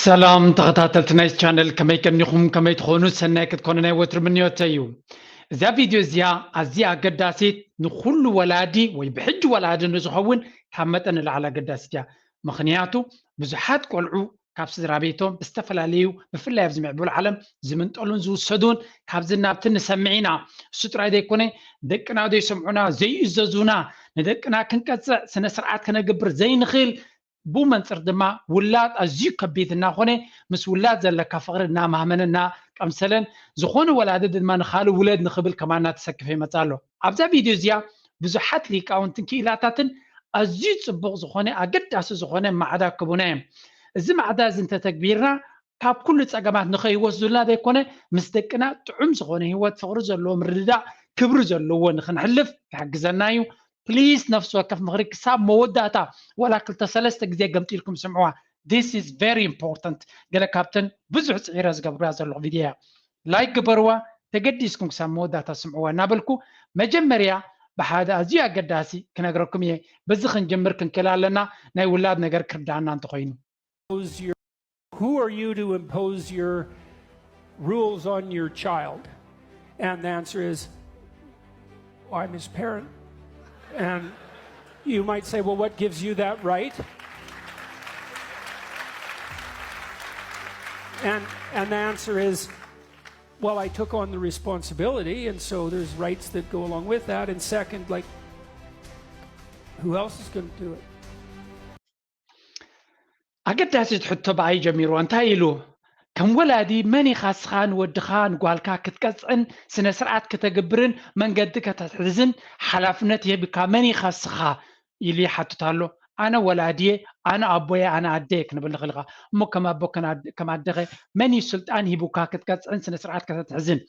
ሰላም ተኸታተልቲ ናይ ቻነል፣ ከመይ ቀኒኹም? ከመይ ትኾኑ? ሰናይ ክትኮኑ ናይ ወትሩ ምንዮተይ እዩ። እዛ ቪድዮ እዚኣ ኣዝያ ኣገዳሲት፣ ንኹሉ ወላዲ ወይ ብሕጂ ወላዲ ንዝኸውን ካብ መጠን ንላዕሊ ኣገዳሲት እያ። ምኽንያቱ ብዙሓት ቆልዑ ካብ ስድራ ቤቶም ብዝተፈላለዩ፣ ብፍላይ ኣብዚ ምዕቡል ዓለም ዝምንጠሉን ዝውሰዱን ካብዚ ናብቲ ንሰምዕ ኢና። እሱ ጥራይ ዘይኮነ፣ ደቅና ዘይሰምዑና፣ ዘይእዘዙና፣ ንደቅና ክንቀጽዕ ስነ ስርዓት ክነግብር ዘይንኽእል፣ ብኡ መንጽር ድማ ውላድ ኣዝዩ ከቢድ እናኾነ፣ ምስ ውላድ ዘለካ ፍቕሪ እናማህመነ እናቀምሰለን፣ ዝኾነ ወላዲ ድማ ንኻልእ ውለድ ንኽብል ከማና ተሰክፈ ይመጽእ ኣሎ። ኣብዛ ቪድዮ እዚኣ ብዙሓት ሊቃውንትን ክኢላታትን ኣዝዩ ጽቡቕ ዝኾነ ኣገዳሲ ዝኾነ ማዕዳ ክቡና እዮም። እዚ ማዕዳ እዚ እንተተግቢርና ካብ ኩሉ ጸገማት ንኸይወስዱልና ዘይኮነ ምስ ደቅና ጥዑም ዝኾነ ህይወት ፍቕሪ ዘለዎ ምርድዳእ ክብሪ ዘለዎ ንኽንሕልፍ ክሕግዘና እዩ። ፕሊዝ ነፍሲ ወከፍ ምኽሪ ክሳብ መወዳእታ ዋላ ክልተ ሰለስተ ግዜ ገምጢልኩም ስምዕዋ። This is very important። ገለ ካብተን ብዙሕ ጽዒረ ዝገብርያ ዘለኹ ቪድዮ እያ። ላይክ ግበርዋ፣ ተገዲስኩም ክሳብ መወዳእታ ስምዕዋ እናበልኩ መጀመርያ ብሓደ ኣዝዩ ኣገዳሲ ክነግረኩም እየ። በዚ ክንጅምር ክንክእል ኣለና፣ ናይ ውላድ ነገር ክርዳኣና እንተኾይኑ። Who are you to impose your rules on your child? And the answer is, well, I'm his parent. And you might say, well, what gives you that right? And, and the answer is, well, I took on the responsibility, and so there's rights that go along with that. And second, like, who else is going to do it? ኣገዳሲት ሕቶ ብኣይ ጀሚርዋ። እንታይ ኢሉ? ከም ወላዲ መን ኢኻ እስኻ ንወድኻ ንጓልካ ክትቀጽዕን ስነ ስርዓት ከተግብርን መንገዲ ከተትሕዝን ሓላፍነት ይህብካ መን ኢኻ እስኻ? ኢሉ ይሓትት ኣሎ። ኣነ ወላዲየ፣ ኣነ ኣቦየ፣ ኣነ ኣደየ ክንብል ንኽእል ኢኻ። እሞ ከም ኣቦ ከን ኣደ- ከም ኣደኸ መን እዩ ስልጣን ሂቡካ ክትቀጽዕን ስነ ስርዓት ከተትሕዝን?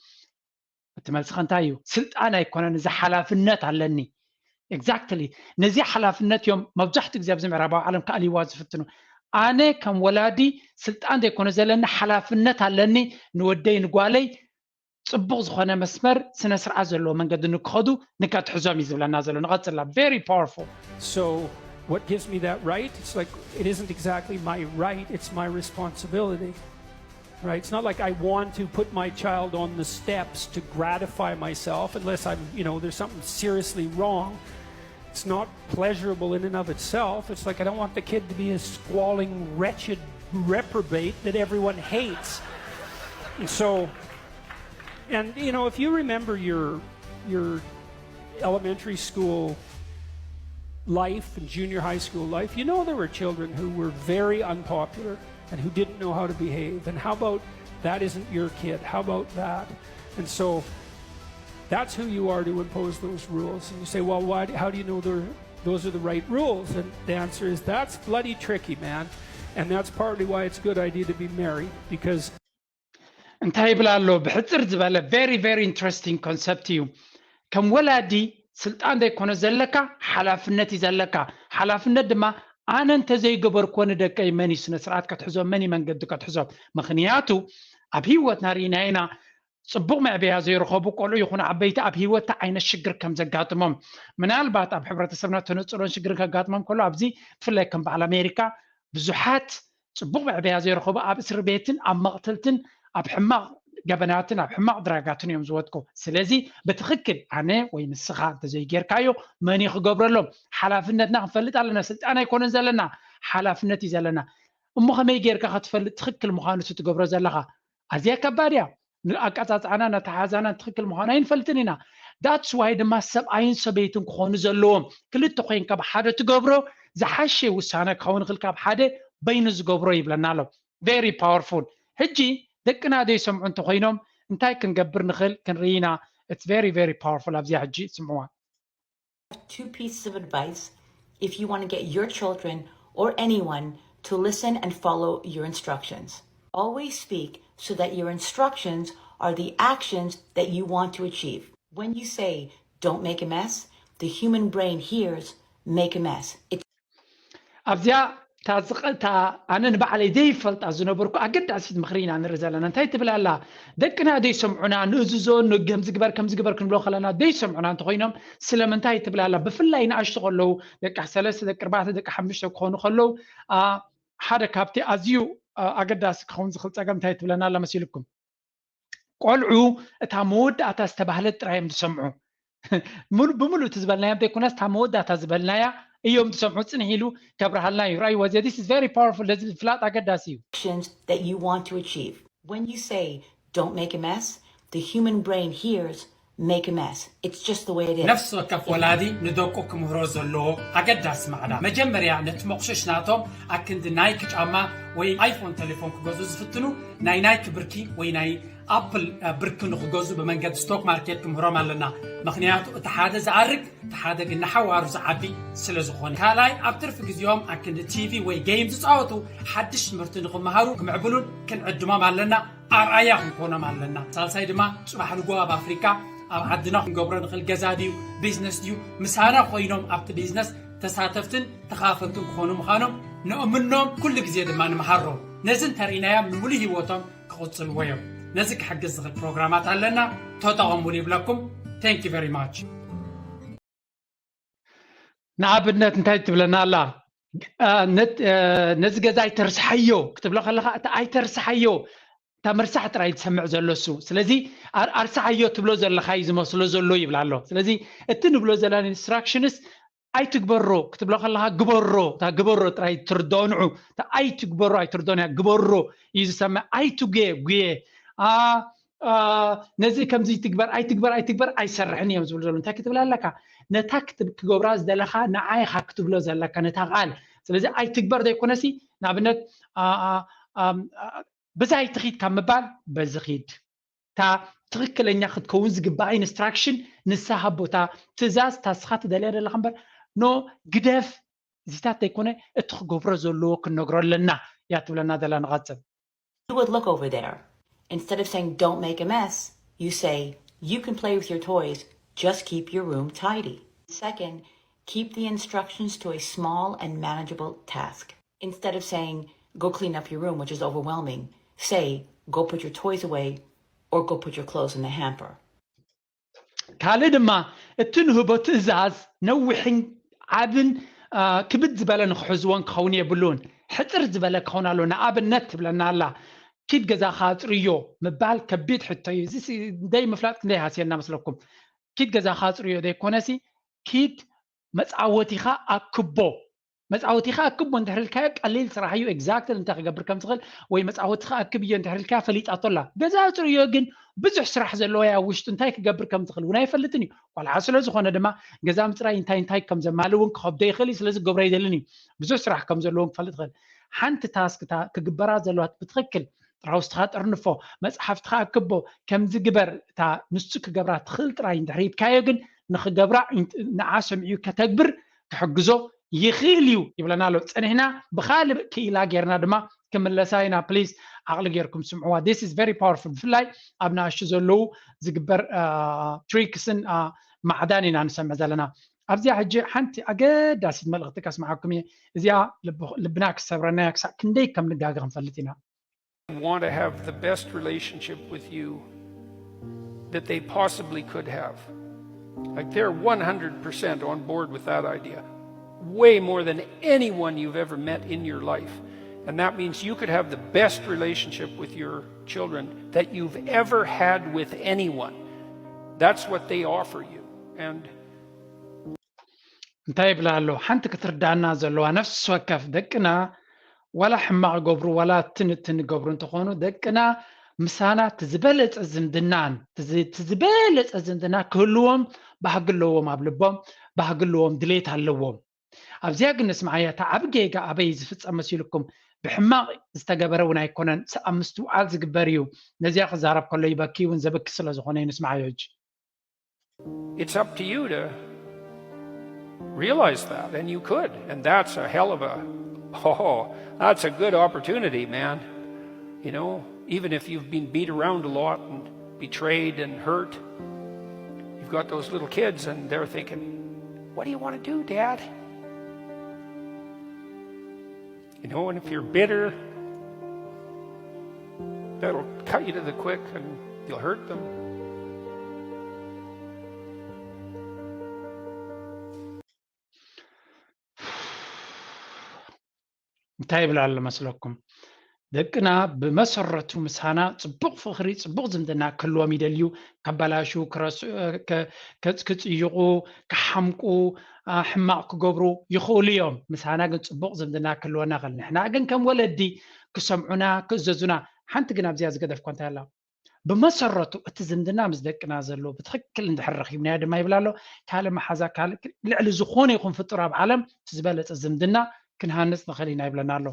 እቲ መልስኻ እንታይ እዩ? ስልጣን ኣይኮነን፣ እዚ ሓላፍነት ኣለኒ። ኤግዛክትሊ። ነዚ ሓላፍነት እዮም መብዛሕትኡ ግዜ ኣብዚ ምዕራባዊ ዓለም ክኣልይዋ ዝፍትኑ። ኣነ ከም ወላዲ ስልጣን ዘይኮነ ዘለኒ ሓላፍነት ኣለኒ፣ ንወደይ ንጓለይ ጽቡቕ ዝኾነ መስመር ስነ ስርዓት ዘለዎ መንገዲ ንክኸዱ ንከትሕዞም እዩ ዝብለና ዘሎ። ንቐጽላ። Very powerful። So, what gives me that right? It's like, it isn't exactly my right, it's my responsibility. Right? It's not like I want to put my child on the steps to gratify myself, unless I'm, you know, there's something seriously wrong. It's not pleasurable in and of itself. It's like, I don't want the kid to be a squalling, wretched reprobate that everyone hates. And so, and, you know, if you remember your, your elementary school life and junior high school life, you know there were children who were very unpopular and who didn't know how to behave. And how about that isn't your kid? How about that? And so that's who you are to impose those rules. And you say, well, why, how do you know they're, those are the right rules? And the answer is, that's bloody tricky, man. And that's partly why it's a good idea to be married, because እንታይ ይብል ኣሎ? ብሕጽር ዝበለ፣ very very interesting concept እዩ። ከም ወላዲ ስልጣን ዘይኮነ ዘለካ፣ ሓላፍነት እዩ ዘለካ። ሓላፍነት ድማ ኣነ እንተዘይገበርክዎ ንደቀይ መን እዩ ስነ ስርዓት ከትሕዞም፣ መን እዩ መንገዲ ከትሕዞም? ምኽንያቱ ኣብ ህይወትና ርኢና ኢና፣ ጽቡቕ መዕበያ ዘይረኸቡ ቆልዑ ይኹኑ ዓበይቲ ኣብ ህይወት እንታይ ዓይነት ሽግር ከም ዘጋጥሞም። ምናልባት ኣብ ሕብረተሰብና ተነጽሎን ሽግርን ከጋጥሞም ከሎ፣ ኣብዚ ብፍላይ ከም በዓል ኣሜሪካ ብዙሓት ጽቡቕ መዕበያ ዘይረኸቡ ኣብ እስር ቤትን ኣብ መቕተልትን ኣብ ሕማቕ ገበናትን ኣብ ሕማቕ ድራጋትን እዮም ዝወድቁ። ስለዚ ብትኽክል ኣነ ወይ ንስኻ እንተዘይጌርካዮ መን እዩ ክገብረሎም? ሓላፍነትና ክንፈልጥ ኣለና። ስልጣን ኣይኮነን ዘለና፣ ሓላፍነት እዩ ዘለና። እሞ ከመይ ጌርካ ክትፈልጥ ትኽክል ምዃኑ እቲ ትገብሮ ዘለኻ? ኣዝያ ከባድ እያ። ንኣቀጻጽዓናን ኣተሓሕዛናን ትኽክል ምዃኑ ኣይንፈልጥን ኢና። That's why ድማ ሰብኣይን ሰበይትን ክኾኑ ዘለዎም፣ ክልተ ኮይንካ ብሓደ ትገብሮ ዝሓሸ ውሳነ ክኸውን ይኽእል ካብ ሓደ በይኑ ዝገብሮ ይብለና ኣሎ። Very powerful። ሕጂ ደቅና ዘይሰምዑ እንተኾይኖም እንታይ ክንገብር ንኽእል ክንርኢ ኢና። It's very very powerful። ኣብዚኣ ሕጂ ስምዕዋ። Two pieces of advice if you want to get your children or anyone to listen and follow your instructions. Always speak so that your instructions are the actions that you want to achieve. When you say, don't make a mess, the human brain hears, make a mess. It's ኣብዚኣ እታ ዝቐ- እታ ኣነ ንባዕለይ ዘይፈልጣ ዝነበርኩ ኣገዳሲት ምኽሪ ኢና ንርኢ ዘለና። እንታይ ትብል ኣላ? ደቅና ዘይሰምዑና፣ ንእዝዞ፣ ን- ከምዚ ግበር ከምዚ ግበር ክንብሎ ከለና ዘይሰምዑና እንተኾይኖም ስለምንታይ ትብል ኣላ? ብፍላይ ንኣሽቱ ከለዉ፣ ደቂ ሰለስተ፣ ደቂ ኣርባዕተ፣ ደቂ ሓሙሽተ ክኾኑ ከለዉ፣ ኣ፣ ሓደ ካብቲ ኣዝዩ ኣገዳሲ ክኸውን ዝኽእል ፀገም እንታይ ትብለና ኣላ መሲልኩም? ቆልዑ እታ መወዳእታ ዝተባህለት ጥራይ እዮም ዝሰምዑ። ሙሉ ብሙሉ እቲ ዝበልናዮ ዘይኮነስ እታ መወዳእታ ዝበልናያ እዮም ዝሰምዑ። ፅንሕ ኢሉ ከብርሃልና እዩ። ራእይ ወዜ this is very powerful። ነዚ ፍላጥ ኣገዳሲ እዩ። Actions that you want to achieve. When you say, "Don't make a mess," the human brain hears, "Make a mess." It's just the way it is. ነፍሲ ወከፍ ወላዲ ንደቁ ክምህሮ ዘለዎ ኣገዳሲ ማዕዳ፣ መጀመርያ ነቲ መቑሸሽ ናቶም ኣክንዲ ናይክ ጫማ ወይ ኣይፎን ቴሌፎን ክገዝኡ ዝፍትኑ ናይ ናይክ ብርኪ ወይ ናይ ኣፕል ብርኪ ንክገዝኡ ብመንገዲ ስቶክ ማርኬት ክምህሮም ኣለና። ምክንያቱ እቲ ሓደ ዝኣርግ እቲ ሓደ ግን ንሓዋሩ ዝዓቢ ስለ ዝኾነ። ካልኣይ ኣብ ትርፊ ግዜኦም ኣክንዲ ቲቪ ወይ ጌም ዝፃወቱ ሓድሽ ትምህርቲ ንክመሃሩ ክምዕብሉን ክንዕድሞም ኣለና። ኣርኣያ ክንኮኖም ኣለና። ሳልሳይ ድማ ፅባሕ ንጎ ኣብ ኣፍሪካ ኣብ ዓድና ክንገብሮ ንኽእል ገዛ ድዩ ቢዝነስ ድዩ ምሳና ኮይኖም ኣብቲ ቢዝነስ ተሳተፍትን ተኻፈልትን ክኾኑ ምዃኖም ንእምኖም። ኩሉ ግዜ ድማ ንመሃሮም። ነዚ እንተርኢናዮም ንሙሉ ህይወቶም ክቕፅልዎ እዮም። ነዚ ክሕግዝ ዝኽእል ፕሮግራማት ኣለና፣ ተጠቐሙሉ ይብለኩም። Thank you very much። ንኣብነት እንታይ ትብለና ኣላ? ነዚ ገዛ ኣይተርስሓዮ ክትብሎ ከለካ፣ እቲ ኣይተርስሓዮ እታ ምርሳሕ ጥራይ ዝሰምዕ ዘሎ እሱ። ስለዚ ኣርሳሓዮ ትብሎ ዘለካ እዩ ዝመስሎ ዘሎ ይብላ ኣሎ። ስለዚ እቲ ንብሎ ዘለና ኢንስትራክሽንስ ኣይትግበሮ ክትብሎ ከለካ፣ ግበሮ፣ እታ ግበሮ ጥራይ ትርድኦ ንዑ። እታ ኣይትግበሮ ኣይትርድኦን እያ፣ ግበሮ እዩ ዝሰምዕ። ኣይትጉየ ጉየ ነዚ ከምዚ ትግበር ኣይትግበር ኣይትግበር ኣይሰርሕን እዮም ዝብሉ ዘለዉ። እንታይ ክትብል ኣለካ? ነታ ክገብራ ዝደለካ ንዓ ኢኻ ክትብሎ ዘለካ ነታ ቃል። ስለዚ ኣይትግበር ዘይኮነሲ፣ ንኣብነት ብዛይ ትኺድ ካብ ምባል በዚ ኺድ። እታ ትኽክለኛ ክትከውን ዝግባኣ ኢንስትራክሽን ንሳ ሃቦ። እታ ትእዛዝ እታ ንስኻ ትደልያ ዘለኻ እምበር፣ ኖ ግደፍ እዚታት ዘይኮነ እቲ ክገብሮ ዘለዎ ክንነግሮ ኣለና እያ ትብለና ዘላ። ንቐጽል። You would look over there. Instead of saying, "Don't make a mess," you say, "You can play with your toys, just keep your room tidy." Second, keep the instructions to a small and manageable task. Instead of saying, "Go clean up your room," which is overwhelming, say, "Go put your toys away," or "Go put your clothes in the hamper." ካልእ ድማ እቲ ንህቦ ትእዛዝ ነዊሕን ዓብን ክብድ ዝበለ ንክሕዝዎን ክኸውን የብሉን። ሕፅር ዝበለ ክኸውን ኣለዎ። ንኣብነት ትብለና ኣላ፣ ኪድ ገዛኻ ኣፅርዮ ምባል ከቢድ ሕቶ እዩ። እዚ ደይ ምፍላጥ ክንደይ ሃስየና መስለኩም? ኪድ ገዛኻ ኣፅርዮ ዘይኮነሲ ኪድ መፃወቲኻ ኣክቦ። መፃወቲኻ ኣክቦ እንድሕር ኢልካዮ ቀሊል ስራሕ እዩ። ኤግዛክትሊ እንታይ ክገብር ከም ዝኽእል ወይ መፃወቲኻ ኣክብዮ እንድሕር ኢልካዮ ፈሊጣቶ ኣላ። ገዛ ኣፅርዮ ግን ብዙሕ ስራሕ ዘለዎ እዩ። ኣብ ውሽጡ እንታይ ክገብር ከም ዝኽእል እውን ኣይፈልጥን እዩ። ቆልዓ ስለ ዝኾነ ድማ ገዛ ምፅራይ እንታይ እንታይ ከም ዘማልእ እውን ክኸብዶ ይኽእል እዩ። ስለዚ ክገብሮ ኣይደልን እዩ። ብዙሕ ስራሕ ከም ዘለዎ እውን ክፈልጥ ይኽእል። ሓንቲ ታስክ እታ ክግበራ ዘለዋ ብትኽክል ጥራውስትኻ ጥርንፎ፣ መፅሓፍትኻ ኣክቦ፣ ከምዚ ግበር፣ እታ ንሱ ክገብራ ትኽእል ጥራይ እንድሕር ሂብካዮ ግን ንኽገብራ ንዓ ሰሚዑ ከተግብር ክሕግዞ ይኽእል እዩ ይብለና ኣሎ። ፀኒሕና ብኻልእ ክኢላ ጌርና ድማ ክምለሳ ኢና። ፕሊዝ ዓቕሊ ጌርኩም ስምዕዋ። This is very powerful። ብፍላይ ኣብ ንኣሽቱ ዘለዉ ዝግበር ትሪክስን ማዕዳን ኢና ንሰምዕ ዘለና። ኣብዚኣ ሕጂ ሓንቲ ኣገዳሲት መልእኽቲ ከስምዓኩም እየ። እዚኣ ልብና ክሰብረና እያ። ክሳብ ክንደይ ከም ንጋገ ክንፈልጥ ኢና። Want to have the best relationship with you that they possibly could have. Like, they're one hundred percent on board with that idea. Way more than anyone you've ever met in your life. And that means you could have the best relationship with your children that you've ever had with anyone. That's what they offer you. And እንታይ ይብላ ኣሎ? ሓንቲ ክትርዳና ዘለዋ ነፍሲ ወከፍ ደቅና ዋላ ሕማቕ ይገብሩ ዋላ ትንትን ይገብሩ እንተኾኑ ደቅና ምሳና እቲ ዝበለጸ ዝምድናን እቲ ዝበለጸ ዝምድና ክህልዎም ባህጊ ኣለዎም። ኣብ ልቦም ባህጊ ኣለዎም፣ ድሌት ኣለዎም። ኣብዚኣ ግን ንስምዓያ። እታ ዓቢ ጌጋ ኣበይ ዝፍጸም መሲልኩም? ብሕማቕ ዝተገበረ እውን ኣይኮነን፣ ኣብ ምስትውዓል ዝግበር እዩ። ነዚኣ ክዛረብ ከሎ ይበኪ እውን ዘብኪ ስለ ዝኾነ እዩ። ንስምዓዮ ሕጂ። It's up to you to realize that, and you could, and that's a hell of a, oh, that's a good opportunity, man. You know, even if you've been beat around a lot and betrayed and hurt, you've got those little kids and they're thinking, "What do you want to do, Dad?" You know, and if you're bitter, that'll cut you to the quick and you'll hurt them. እንታይ ይብል ኣሎ መስለኩም? ደቅና ብመሰረቱ ምሳና ጽቡቕ ፍቕሪ፣ ጽቡቕ ዝምድና ክህልዎም ይደልዩ። ከባላሹ፣ ክረስዑ፣ ከ-፣ ከጽ-፣ ክጽይቑ፣ ክሓምቁ፣ ኣ፣ ሕማቕ ክገብሩ ይኽእሉ እዮም። ምሳና ግን ጽቡቕ ዝምድና ክህልወና ይኽእል። ንሕና ግን ከም ወለዲ ክሰምዑና፣ ክእዘዙና፣ ሓንቲ ግን ኣብዚኣ ዝገደፍኳ እንታይ ኣላ? ብመሰረቱ እቲ ዝምድና ምስ ደቅና ዘሎ ብትኽክል እንድሕር ረኺብናዮ ድማ ይብላ ኣሎ፣ ካልእ መሓዛ፣ ካልእ ልዕሊ ዝኾነ ይኹን ፍጡር ኣብ ዓለም እቲ ዝበለጸ ዝምድና ክንሃንጽ ንኽእል ኢና ይብለና ኣሎ።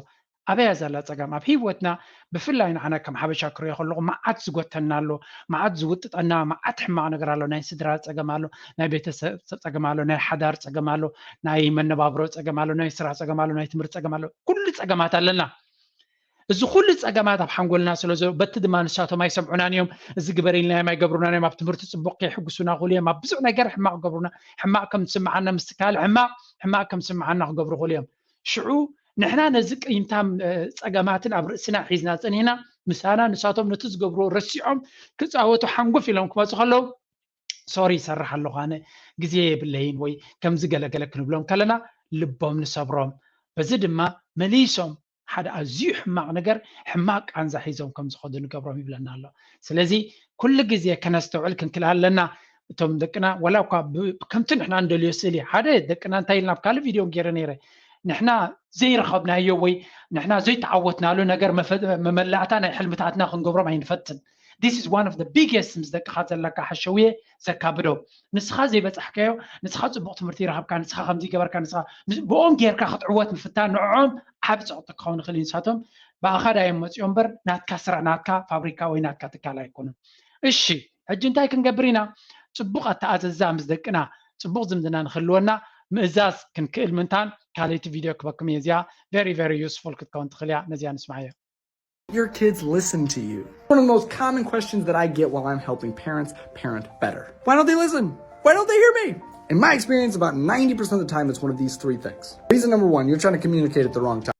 ኣበያ ዘላ ጸገም? ኣብ ህይወትና ብፍላይ ንዓና ከም ሓበሻ ክሪኦ ከለኹ መዓት ዝጎተና ኣሎ፣ መዓት ዝውጥጠና፣ መዓት ሕማቕ ነገር ኣሎ። ናይ ስድራ ጸገም ኣሎ፣ ናይ ቤተሰብ ጸገም ኣሎ፣ ናይ ሓዳር ጸገም ኣሎ፣ ናይ መነባብሮ ጸገም ኣሎ፣ ናይ ስራሕ ጸገም ኣሎ፣ ናይ ትምህርቲ ጸገም ኣሎ። ኩሉ ጸገማት ኣለና። እዚ ኩሉ ጸገማት ኣብ ሓንጎልና ስለ ዘሎ፣ በቲ ድማ ንሳቶም ኣይሰምዑናን እዮም። እዚ ግበር ኢልናዮም ኣይገብሩናን እዮም። ኣብ ትምህርቲ ጽቡቕ ከይሕጉሱና ክኽእሉ እዮም። ኣብ ብዙሕ ነገር ሕማቕ ክገብሩና፣ ሕማቕ ከም ዝስምዓና፣ ምስቲ ካልእ ሕማቕ፣ ሕማቕ ከም ዝስምዓና ክገብሩ ክኽእሉ እዮም። ሽዑ ንሕና ነዚ ቅይምታም፣ እ፣ ጸገማትን ኣብ ርእስና ሒዝና ጸኒሕና፣ ምሳና ንሳቶም ነቲ ዝገብርዎ ረሲዖም ክጻወቱ ሓንጎፍ ኢሎም ክመጹ ከለዉ፣ ሶሪ ይሰርሕ ኣለኹ ኣነ፣ ግዜ የብለይን ወይ ከምዚ ገለገለ ክንብሎም ከለና ልቦም ንሰብሮም። በዚ ድማ መሊሶም ሓደ ኣዝዩ ሕማቕ ነገር፣ ሕማቕ ቃንዛ ሒዞም ከም ዝኸዱ ንገብሮም ይብለና ኣሎ። ስለዚ ኩሉ ግዜ ከነስተውዕል ክንክእል ኣለና። እቶም ደቅና ዋላ እኳ ብ-፣ ከምቲ ንሕና እንደልዮ ስእሊ፣ ሓደ ደቅና እንታይ ኢልና ኣብ ካልእ ቪድዮ ገይረ ነይረ፣ ንሕና ዘይረኸብናዮ ወይ ንሕና ዘይተዓወትናሉ ነገር መፈ-፣ መመላእታ ናይ ሕልምታትና ክንገብሮም ኣይንፈትን። This is one of the biggest ምስ ደቅኻ ዘለካ ሓሸውየ ዘካብዶ። ንስኻ ዘይበጻሕካዮ፣ ንስኻ ጽቡቕ ትምህርቲ ይረኸብካ፣ ንስኻ ከምዚ ይገበርካ፣ ንስኻ ን-፣ ብኦም ጌርካ ክትዕወት ምፍታን ንዕኦም ዓቢ ጸቕጢ ክኸውን ይኽእል እዩ። ንሳቶም ብኣኻ ዳዮም መጺኦም እምበር ናትካ ስራሕ፣ ናትካ ፋብሪካ ወይ ናትካ ትካል ኣይኮኑን። እሺ፣ ሕጂ እንታይ ክንገብር ኢና? ጽቡቕ ኣተኣዘዛ ምስ ደቅና፣ ጽቡቕ ዝምድና ንክህልወና ምእዛዝ ክንክእል ምንታን ካልኣይቲ ቪድዮ ክበኩም እየ። እዚኣ very very useful ክትከውን ትኽእል እያ። ነዚኣ ንስማዓዮ። Your kids listen to you. One of the most common questions that I get while I'm helping parents parent better. Why don't they listen? Why don't they hear me? In my experience, about ninety percent of the time, it's one of these three things. Reason number one, you're trying to communicate at the wrong time.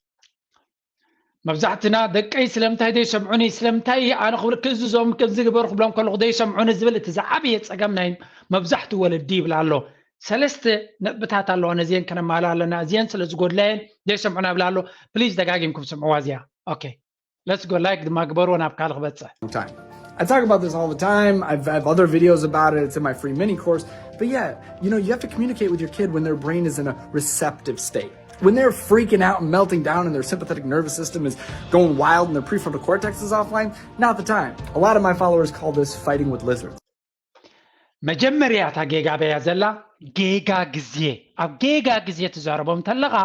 መብዛሕትና ደቀይ ስለምንታይ ዘይሰምዑኒ፣ ስለምንታይ ኣነ ክብል ክእዝዞም፣ ከምዚ ግበር ክብሎም ከለኹ ዘይሰምዑኒ ዝብል እቲ ዝዓበየ ጸገም ናይ መብዛሕትኡ ወለዲ ይብል ኣሎ። ሰለስተ ነጥብታት ኣለዋ፣ ነዚአን ከነማልኣ ኣለና። እዚአን ስለ ዝጎድላየን ዘይሰምዑና ይብል ኣሎ። ፕሊዝ ደጋጊምኩም ስምዕዋ እዚኣ። ኦኬ፣ let's go፣ ላይክ ድማ ግበርዎ ናብ ካልእ ክበጽሕ። Time. I talk about this all the time. I've, I have other videos about it. It's in my free mini course. But yeah, you know, you have to communicate with your kid when their brain is in a receptive state. When they're freaking out and melting down and their sympathetic nervous system is going wild and their prefrontal cortex is offline, not the time. A lot of my followers call this fighting with lizards. መጀመርያ እታ ጌጋ በያ ዘላ፣ ጌጋ ግዜ። ኣብ ጌጋ ግዜ ትዛረቦም እንተለኻ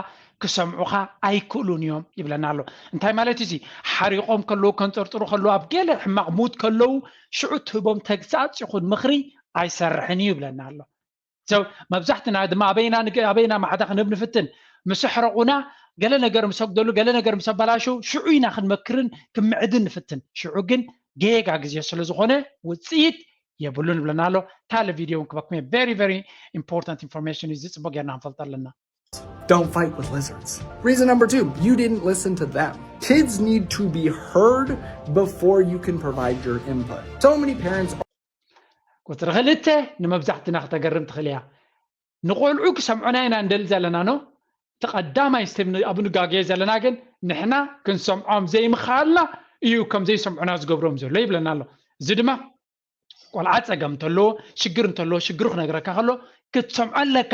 ክሰምዑኻ ኣይክእሉን እዮም ይብለና ኣሎ። እንታይ ማለት እዩ እዚ? ሓሪቖም ከለዉ፣ ከንጠርጥሩ ከለዉ፣ ኣብ ገለ ሕማቕ ሙድ ከለዉ፣ ሽዑ ትህቦም ተግሳጽ ይኹን ምኽሪ ኣይሰርሕን እዩ ይብለና ኣሎ። So መብዛሕትና ድማ ኣበይና ንግ-፣ ኣበይና ማዕዳ ክንህብ ንፍትን? ምስ ኣሕረቑና፣ ገለ ነገር ምስ ኣጉደሉ፣ ገለ ነገር ምስ ኣበላሸው፣ ሽዑ ኢና ክንመክርን ክንምዕድን ንፍትን። ሽዑ ግን ጌጋ ግዜ ስለ ዝኾነ ውጽኢት የብሉን ይብለና ኣሎ። ካልእ ቪድዮ እውን ክበኩም እየ። Very very important information እዩ። እዚ ጽቡቕ ጌርና ክንፈልጦ ኣለና። Don't fight with lizards. Reason number two, you didn't listen to them. Kids need to be heard before you can provide your input. So many parents ቁጽሪ ክልተ ንመብዛሕትና ክተገርም ትኽእል እያ። ንቆልዑ ክሰምዑና ኢና እንደሊ ዘለና ኖ። እቲ ቀዳማይ ስቴፕ ን-፣ ኣብ ንጋገዮ ዘለና ግን ንሕና ክንሰምዖም ዘይምኽኣልና እዩ ከም ዘይሰምዑና ዝገብሮም ዘሎ ይብለና ኣሎ። እዚ ድማ ቆልዓ ጸገም እንተለዎ፣ ሽግር እንተለዎ፣ ሽግሩ ክነግረካ ከሎ ክትሰምዖ ኣለካ።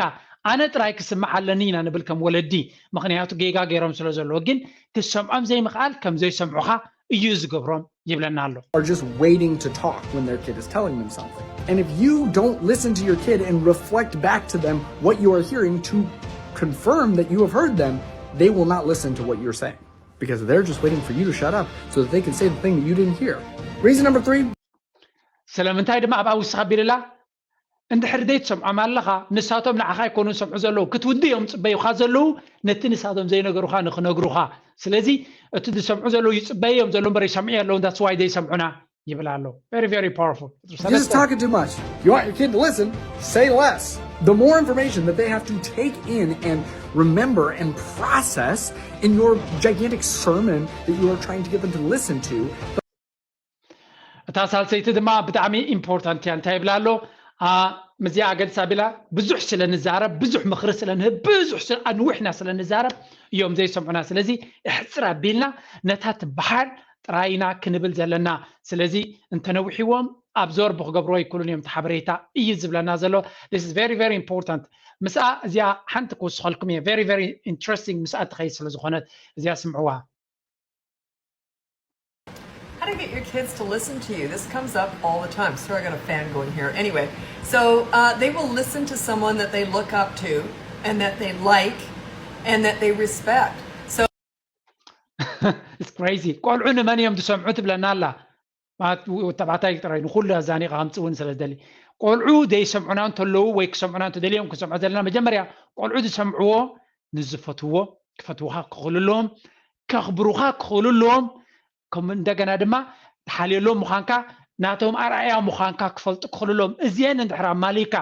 ኣነ ጥራይ ክስማዕ ኣለኒ ኢና ንብል ከም ወለዲ፣ ምኽንያቱ ጌጋ ገይሮም ስለ ዘለዉ። ግን ክትሰምዖም ዘይምኽኣል ከም ዘይሰምዑኻ እዩ ዝገብሮም ይብለና ኣሎ። Are just waiting to talk when their kid is telling them something. And if you don't listen to your kid and reflect back to them what you are hearing to confirm that you have heard them, they will not listen to what you're saying because they're just waiting for you to shut up so that they can say the thing that you didn't hear. Reason number three. ስለምንታይ ድማ ኣብኣ ውስኽ ኣቢልላ? እንድሕር ዘይትሰምዖም ኣለኻ፣ ንሳቶም ንዓኻ ኣይኮኑን ዝሰምዑ ዘለዉ፣ ክትውዲ እዮም ዝጽበዩኻ ዘለዉ፣ ነቲ ንሳቶም ዘይነገሩኻ ንኽነግሩኻ። ስለዚ እቲ ዝሰምዑ ዘለዉ ይጽበዩ እዮም ዘለዉ እምበር ይሰምዑ የለዉን። That's why ዘይሰምዑና ይብል ኣሎ። Very very powerful። You're just talking too much. You want your kid to listen? Say less. The more information that they have to take in and remember and process in your gigantic sermon that you are trying to get them to listen to, እታ ሳልሰይቲ ድማ ብጣዕሚ ኢምፖርታንት እያ። እንታይ ይብላ ኣሎ? ኣ፣ ምዚኣ ገድስ ኣቢላ ብዙሕ ስለ ንዛረብ፣ ብዙሕ ምኽሪ ስለ ንህብ፣ ብዙሕ ስለ ኣንዊሕና ስለ ንዛረብ እዮም ዘይሰምዑና። ስለዚ እሕፅር ኣቢልና ነታ ትበሃል ጥራይና ክንብል ዘለና። ስለዚ እንተነዊሕዎም ኣብዞር ብክገብርዎ ይክሉን እዮም፣ እቲ ሓበሬታ እዩ ዝብለና ዘሎ። This is very very important። ምስኣ እዚኣ ሓንቲ ክውስኸልኩም እየ። Very very interesting ምስኣ ትኸይድ ስለ ዝኾነት እዚኣ ስምዕዋ። How to get your kids to listen to you. This comes up all the time. Sorry, I got a fan going here. Anyway, so uh, they will listen to someone that they look up to and that they like and that they respect. So It's crazy. ቆልዑ ንመን እዮም ዝሰምዑ ትብለና ኣላ። ተባዕታይ ጥራይ ንኩሉ ኣዛኒቃ ከምፅእ እውን ስለ ዝደሊ፣ ቆልዑ ዘይሰምዑና እንተለዉ ወይ ክሰምዑና እንተደልዮም ክንሰምዖ ዘለና፣ መጀመርያ ቆልዑ ዝሰምዕዎ ንዝፈትዎ ክፈትውካ ክኽእሉ ኣለዎም፣ ከኽብሩካ ክኽእሉ ኣለዎም። ከም እንደገና ድማ ትሓልየሎም ምዃንካ፣ ናቶም ኣርኣያ ምዃንካ ክፈልጡ ክኽእሉ ኣለዎም። እዚአን እንድሕር ኣማሊእካ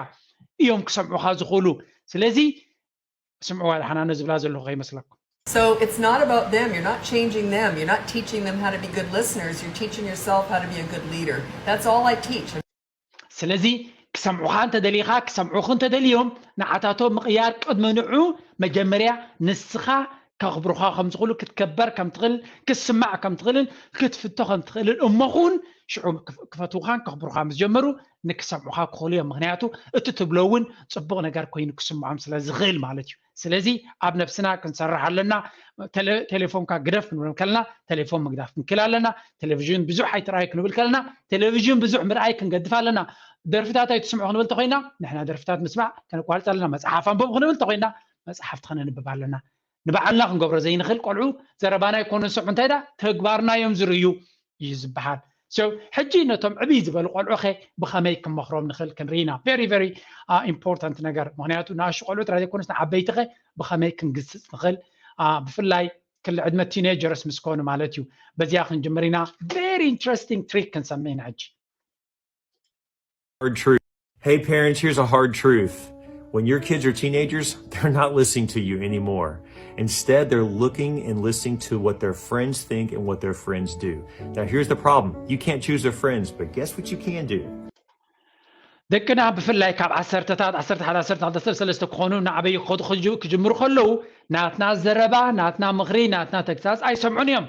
እዮም ክሰምዑካ ዝኽእሉ። ስለዚ ስምዕዋ ደሓና ነዚ ዝብላ ዘለኹ ከይመስለኩም። So it's not about them. You're not changing them. You're not teaching them how to be good listeners. You're teaching yourself how to be a good leader. That's all I teach. ስለዚ ክሰምዑኻ እንተደሊኻ፣ ክሰምዑኺ እንተደልዮም፣ ንዓታቶም ምቕያር ቅድሚ ንዑ መጀመርያ ንስኻ ከኽብሩኻ ከም ዝኽእሉ፣ ክትከበር ከም ትኽእል፣ ክትስማዕ ከም ትኽእልን ክትፍቶ ከም ትኽእልን እሞ ኹን ሽዑ ክፈትውኻን ከኽብሩኻ ምስ ጀመሩ ንክሰምዑኻ ክኽእሉ እዮም። ምክንያቱ እቲ ትብሎ እውን ፅቡቕ ነገር ኮይኑ ክስምዖም ስለ ዝኽእል ማለት እዩ። ስለዚ ኣብ ነብስና ክንሰርሕ ኣለና። ቴሌፎንካ ግደፍ ክንብል ከለና ቴሌፎን ምግዳፍ ክንክእል ኣለና። ቴሌቪዥን ብዙሕ ኣይትርኣይ ክንብል ከለና ቴሌቪዥን ብዙሕ ምርኣይ ክንገድፍ ኣለና። ደርፍታት ኣይትስምዑ ክንብል ተኮይና ንሕና ደርፍታት ምስማዕ ከነቋርፅ ኣለና። መፅሓፍ ኣንብቡ ክንብል ተኮይና መፅሓፍቲ ከነንብብ ኣለና። ንባዕልና ክንገብሮ ዘይንኽእል ቆልዑ ዘረባና ኣይኮኑን ዝሰምዑ፣ እንታይ ዳ ተግባርና እዮም ዝርእዩ እዩ ዝበሃል። So ሕጂ ነቶም ዕብይ ዝበሉ ቆልዑ ኸ ብኸመይ ክንመኽሮም ንኽእል ክንርኢ ኢና። Very very important ነገር፣ ምክንያቱ ንኣሽቱ ቆልዑ ጥራይ ዘይኮኑስ ንዓበይቲ ኸ ብኸመይ ክንግስፅ ንኽእል፣ ብፍላይ ክሊ ዕድመ teenagers ምስ ኮኑ ማለት እዩ። በዚኣ ክንጅምር ኢና። Very interesting trick ክንሰምዕ ኢና ሕጂ። Hard truth. Hey parents, here's a hard truth. When your kids are teenagers, they're not listening to you anymore. Instead, they're looking and listening to what their friends think and what their friends do. Now, here's the problem. You can't choose their friends, but guess what you can do? ደቅና ብፍላይ ካብ ዓሰርተታት ዓሰርተ ሓደ ዓሰርተ ክልተ ዓሰርተ ሰለስተ ክኾኑ እናዓበዩ ክኸዱ ክጅምሩ ከለዉ ናትና ዘረባ፣ ናትና ምኽሪ፣ ናትና ተግሳጽ ኣይሰምዑን እዮም።